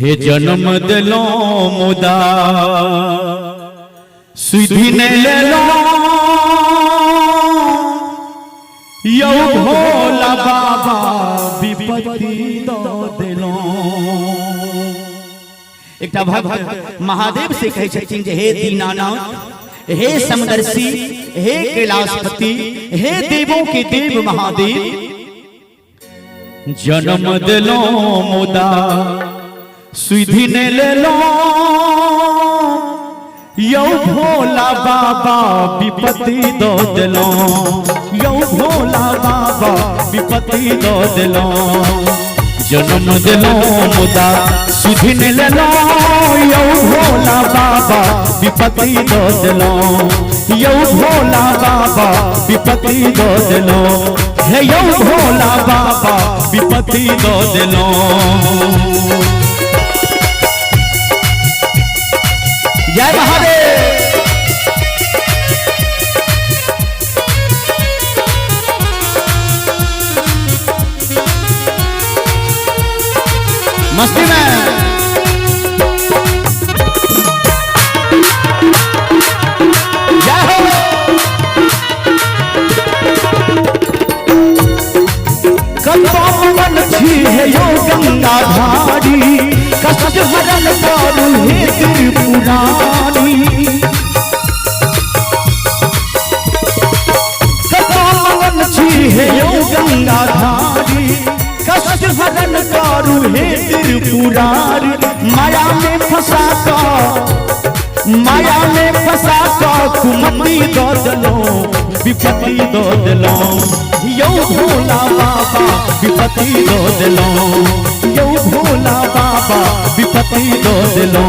हे जन्म देलो मुदा सुधि ने लेलो यौ भोला बाबा विपत्ति दो देलो। एकटा भक्त महादेव से कहै छथिन जे हे दीनानाथ, हे समदर्शी, हे कैलाशपति, हे देवों के देव महादेव, जन्म देलो मुदा सुधि ने लेलो यौ भोला बाबा विपत्ति दो देलो, यौ भोला बाबा विपत्ति दो देलो। जन्म देलो मुदा सुधि ने लेलो यौ भोला बाबा विपत्ति दो देलो, यौ भोला बाबा विपत्ति दो देलो, हे यौ भोला बाबा विपत्ति दो देलो। जय महादेव। मस्ती में जय हो। कतो मन छी हे यो गंगा धारी, कष्ट हरण करू हे त्रिपुरारी। कतो मन छी हे यो गंगा धारी, कष्ट हरण करू हे त्रिपुरारी। माया में फंसा का, माया में फंसा का कुमति दो देलो, विपत्ति दो देलो, यौ भोला बाबा विपत्ति दो देलो, यौ भोला बाबा विपत्ति दो देलो।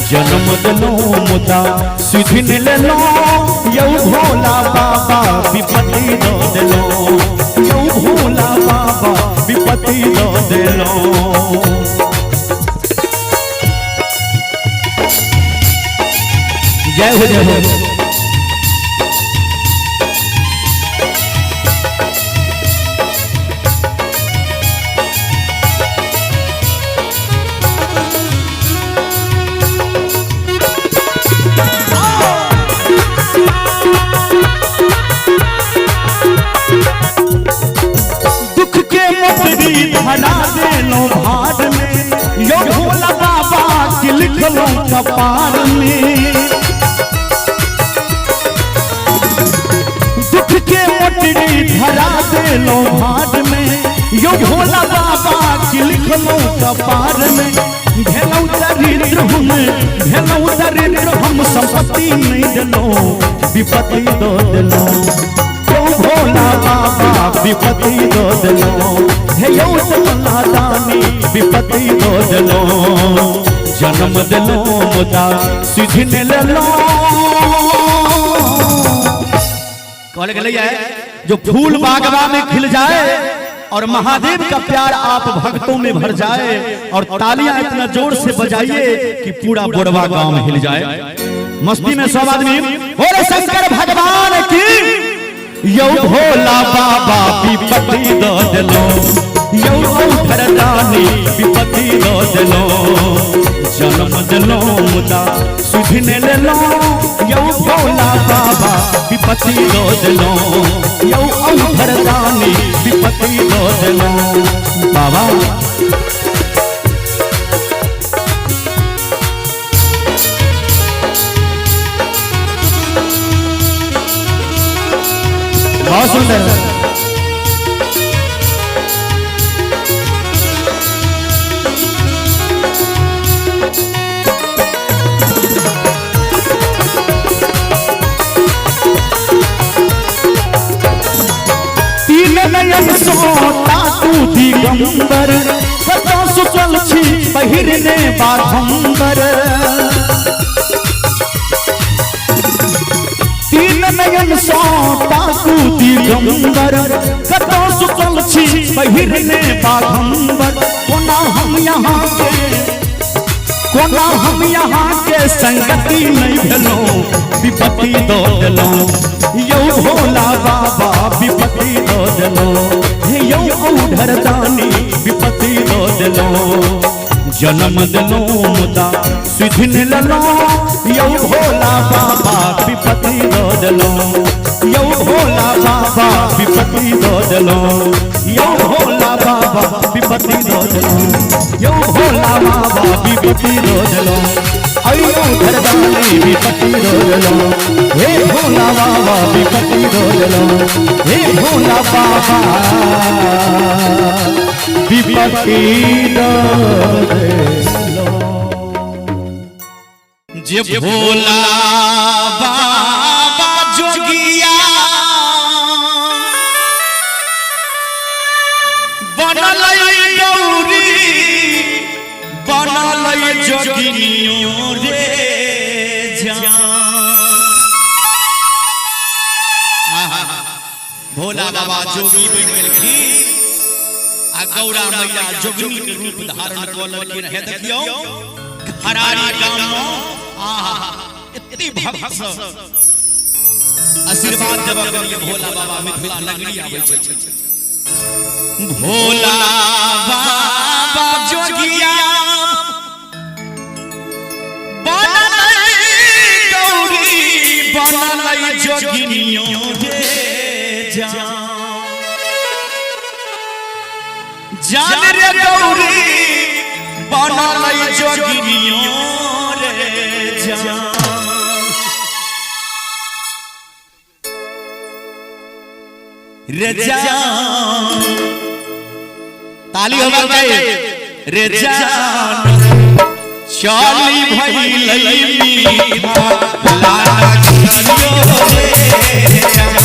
जन्म देलो मुदा सुधि ने लेलो यौ भोला बाबा विपत्ति दो देलो, यौ भोला बाबा विपत्ति दो देलो। जय हो, जय हो। दुख के मोटरी धरा देलो भार में, यो भोला बाबा के लिखलो कपार में। दुख के मोटरी धरा देलो भार में, यो भोला बाबा के लिखलो कपार में। भेलौ दरिद्र हम, भेलौ दरिद्र हम, संपत्ति नहीं देलो विपत्ति दो देलो, यौ भोला बाबा विपत्ति दो देलो, हे यौ भोला दानी विपत्ति दो देलो। जन्म देलो मुदा सुधि ने लेलो। कहल गेलै है जो फूल बागवा में खिल जाए और महादेव का प्यार आप भक्तों में भर जाए, और तालियां इतना जोर से बजाइए कि पूरा बोरवा गांव हिल जाए। मस्ती में सब आदमी बोले शंकर भगवान की। यौ भोला बाबा विपत्ति दो देलो, यौ औघड़दानी विपत्ति दो देलो। जन्म देलो मुदा सुधि ने लेलो यौ भोला बाबा विपत्ति दो देलो, यौ औघड़दानी विपत्ति दो देलो। बाबा बहुत सुंदर। तीन नयन सोता तू दिगंबर, कतौ सुतल छी पहिरने बाघंबर। तीन नयन सोता तू दिगंबर, कतौ सुतल छी पहिरने बाघंबर। कोना हम यहाँ के, कोना हम यहाँ के संगति नहीं भेलो विपत्ति दो देलो, यौ भोला बाबा विपत्ति दो देलो, हे यौ औघड़दानी विपत्ति दो देलो। जन्म देलहुँ मुदा सुधि ने लेलहुँ यौ भोला बाबा विपत्ति दऽ देलहुँ यौ भोला बाबा विपत्ति दऽ देलहुँ यौ भोला बाबा विपत्ति दऽ देलहुँ यौ भोला बाबा विपत्ति दऽ देलहुँ अयो घरवाली विपत्ति दऽ देलहुँ हे भोला बाबा विपत्ति दऽ देलहुँ हे भोला बाबा विपत्ति दऽ देलहुँ। जे भोला बाबा जोगिया बनल गौरी बनल जोगिनियो रे जान। आहा, भोला बाबा जोगी बनि गेलखिन आ गौरा मैया जोगिनी के रूप धारण कऽ लेलखिन। हे देखियौ हरारी गाम में आहा एते भक्त सब आशीर्वाद देबऽ के लिए भोला बाबा मिथिला नगरी आबै छथिन। भोला बाबा जोगिया बनल गौरी बनल जोगिनियो रे जान। जान रे गौरी बनल जोगिनियो रे जान। रे जान ताली होगा चाहिए रे जान। चली भइलै मीठा लाला करियो रे जान।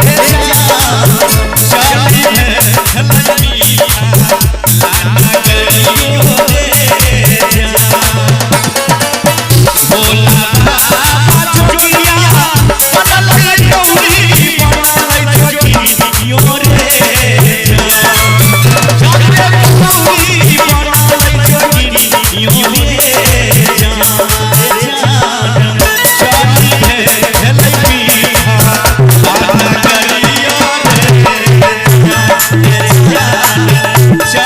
रे जान चली भइलै मीठा लाला करियो रे जान। भोला बाबा जोगिया बनल गौरी बनल जोगिनियो रे जान। जान रे गौरी बनल जोगिनियो रे जान। जान चली भेलै मीठा लाला करियो रे जान। जान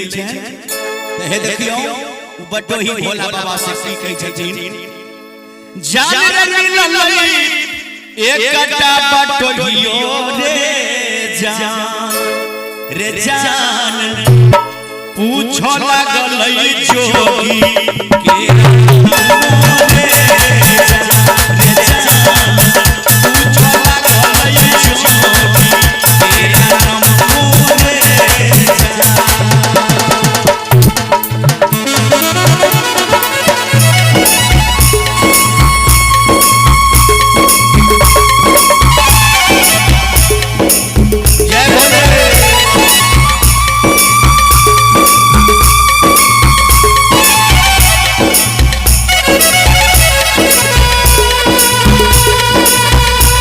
मिलै छै। तऽ हे देखियौ, ओ बटोही भोला बाबा से की कहै छथिन। जान रे मिललै एकटा बटोहियो रे जान, रे जान पूछो लगलै जोगी के रे जान, रे जान पूछो लगलै जोगी के नाम रे जान। जय भोले।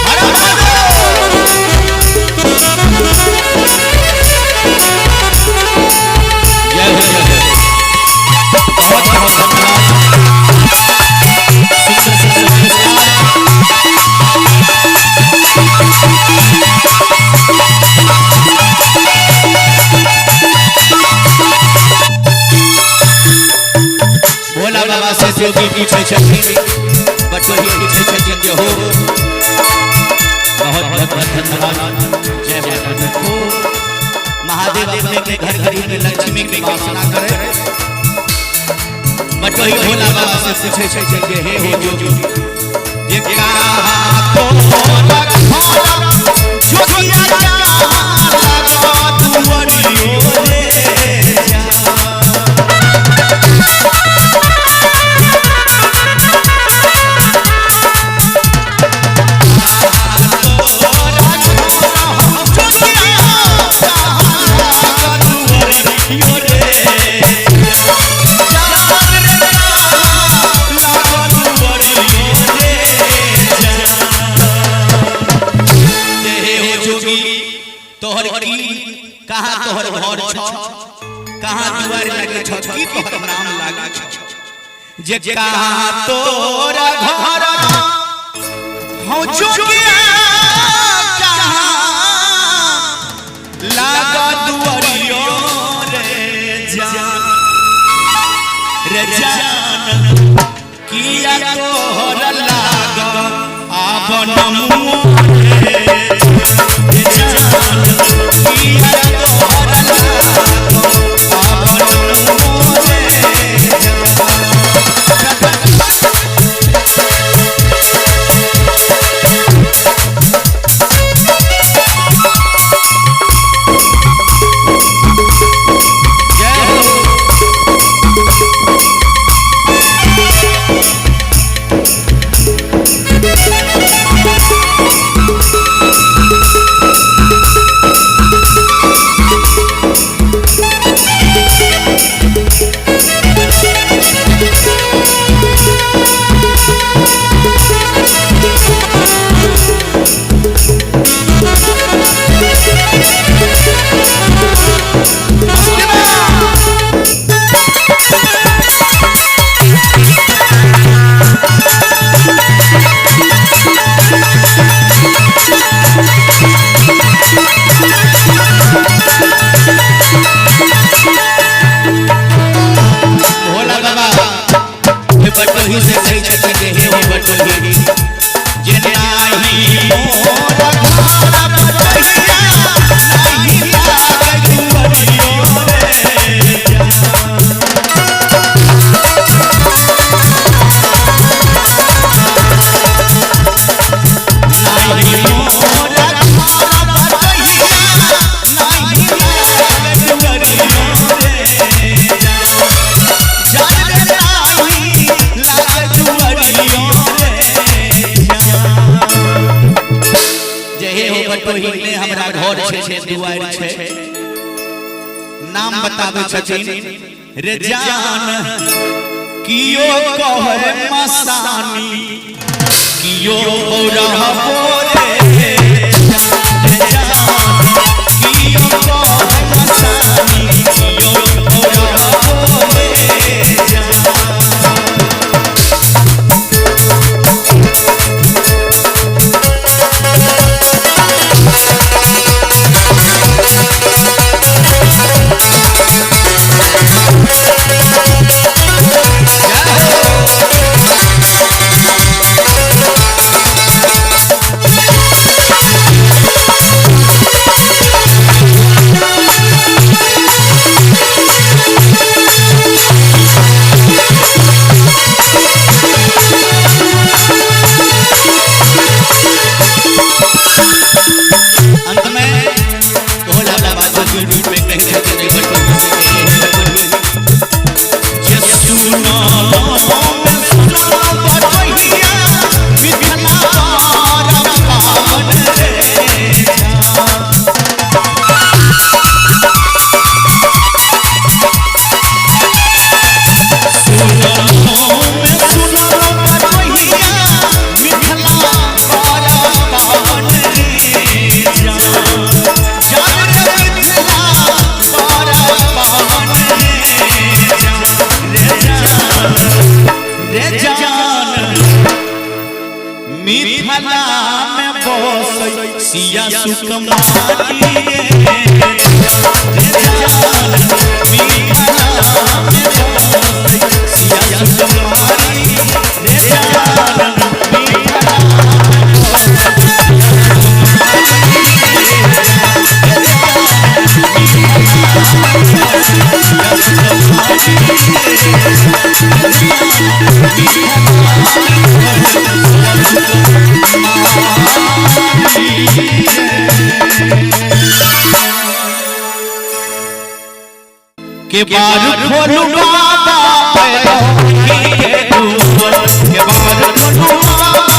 हर महादेव। जय हो, जय हो। बहुत बहुत धन्यवाद। सुंदर सुंदर पुरस्कार। भोला बाबा से जोगी पूछै छथिन, बटोही पूछै छथिन जे हो। बहुत बहुत धन्यवाद। जय माता दी। महादेव अपने के घर घर में लक्ष्मी के वासना करे। बटोही भोला बाबा से पूछै छथिन जे हे हो जोगी, जे कहा तोरा घर जोगिया लगा दुआरियो रे जा। तोहर की कहाँ तोहर घर छौ, कहाँ दुआर लागे छौ, की तोहर नाम लागे छौ? जे कहाँ तोरा घर हौ जोगिया, कहाँ लागा दुआरियो रे जान, रे जान किया तोहर लाग आपन मुँह रे जान, किया तोहर लाग आपन मुँह रे जान। जय हो। भोला बाबा हे बटोही से कहै छथिन जे हे हो बटोही, जे नाही मोर घर बटोहिया, नाही लागै दुआरियो रे जान। नाही मोर घर बटोहिया, नाही लागै दुआरियो रे जान। जान रे नाही लागै दुआरियो रे जान। जे हे हो बटोही में हमरा घर छै, छै दुआरि छै, नाम बताबै छथिन रे जान। कियो कहै मसानी, कियो रहबो रे जान, जान कियो कहै मसानी, कियो रहबो रे जान। में सुनलो बटोहिया मिथिला पार पावन रे मिथिला में बसै सिया सुकुमारी रे जान मिथिला में बसै सिया सुकुमारी रे जान मिथिला के बार खोलू बाबा के दुआर के बार खोलू बाबा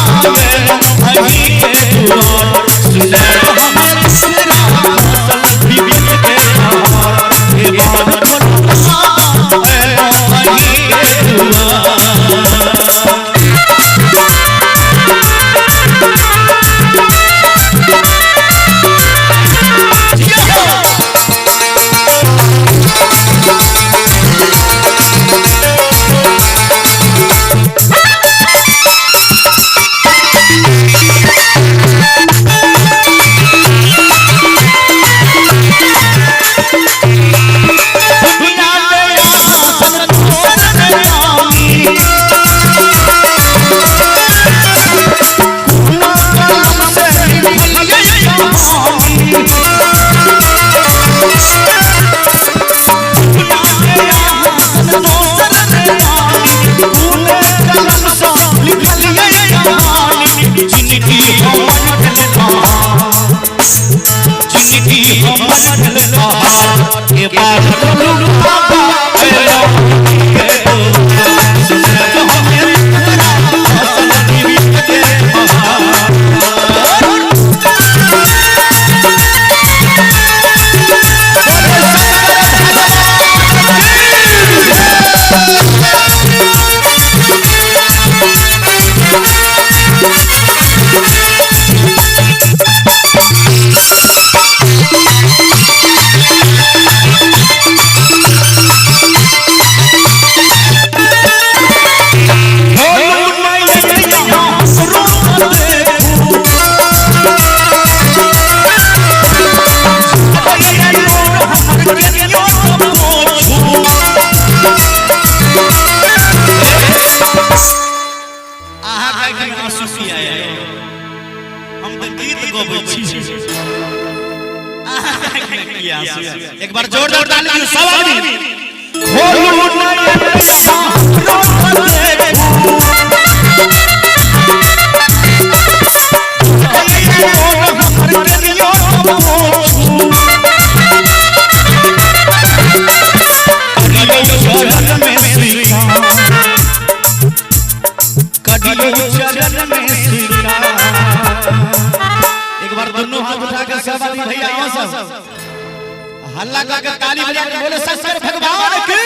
हई के दुआर सुने हमर सिरा फसल बीबी के हार के बार खोलू बाबा हई के दुआर। दुनिया में आसन तोर नामी कलम से लिखल कहानी दुनिया में आसन तोर नामी कलम से लिखल कहानी जिनकी हमर जिनकी हमर कहार के बार खोलू बाबा के सुनत हमें फसल बीबी के बहार। खोलू नैया रोक देखू हम तऽ गीत गबै छी। एक बार जोरदार ताली दियौ सब आदमी। खोलू नैया रोक देखू एक बार दोनों हाथ उठाकर सब आदमी भैया आओ सब हल्ला करके ताली बजा के बोले शंकर भगवान की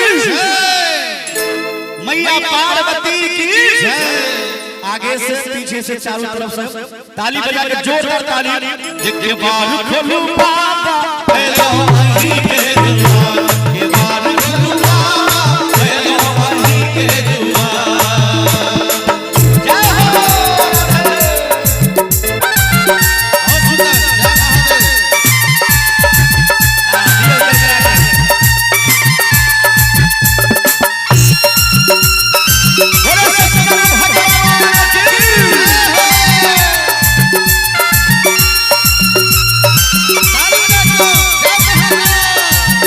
मैया पार्वती की। आगे से पीछे से चारों तरफ से ताली बजा के जोरदार ताली। के बार खोलू बाबा के दुआर के बार खोलू बाबा के दुआर। जय हो। बहुत सुंदर, जय महादेव। बोलो शंकर भगवान की। ताली बजाओ, जय महादेव।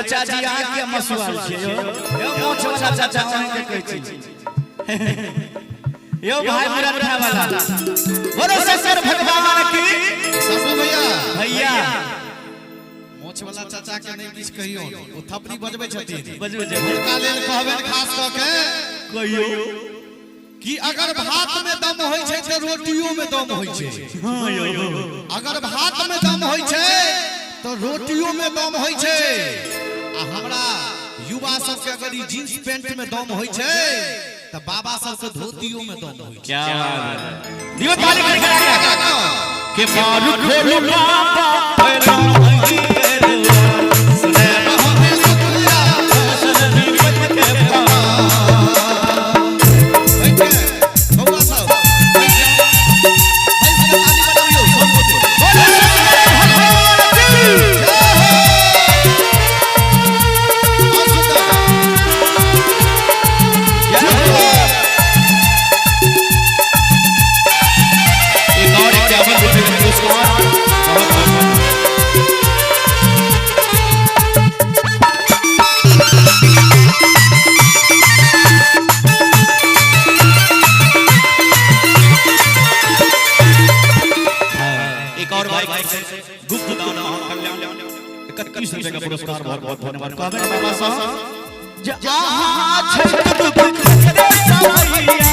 यो चाची अहाँ के मसुआल छियै यो? यो मोछ वाला चाचा अहाँ के कहै छी। यो भाई मुरत्था वाला, बोलो शंकर भगवान की। शंभू भैया। भैया। मोछ वाला चाचा के नहि किछु कहियौ, ओ थपड़ी बजबै छथिन। बजबै छै। हुनका लेल कहबनि खास कऽ के। कहियो। कि अगर भात में दम होइ छै तऽ रोटियो में दम होइ छै। हाँ यो। अगर भात में दम होइ छै तऽ रोटियो में दम होइ छै। आ हमरा युवा सबके अगर ई जींस पेंट में दम होइ छै तऽ बाबा सबके धोतियो में दम होइ छै। क्या बात है, दियो ताली कर के बारू खोलू बाबा फैला सुने। बौआ सब बैठ जाउ। बैस के ताली बजाबियौ सब गोटे। जय हो। और सुन्दर। जय हो। एक और 51 रुपए का पुरस्कार, बहुत बहुत। एक और भाई गुप्त दान महाकल्याण 31 रुपए का पुरस्कार, बहुत बहुत धन्यवाद। कहबे बाबा साहब जे आहा छठ दुख दे सवैया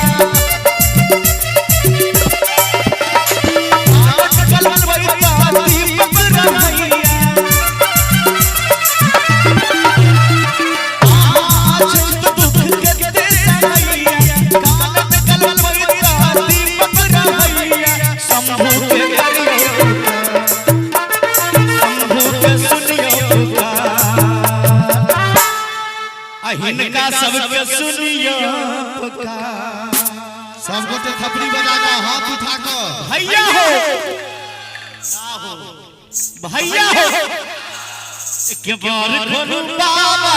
अटकल बैता दीपक रहैया। आहा छठ दुख दे सवैया कानन कल बैता दीपक रहैया। शंभू के करियो, शंभू के सुनियो पुकार, आ हिनका सबके सुनियो पुकार। सब गोटे थपड़ी बजा कऽ, हाथ उठा कऽ। भैया हो, भैया हो, एक बार खोलू बाबा।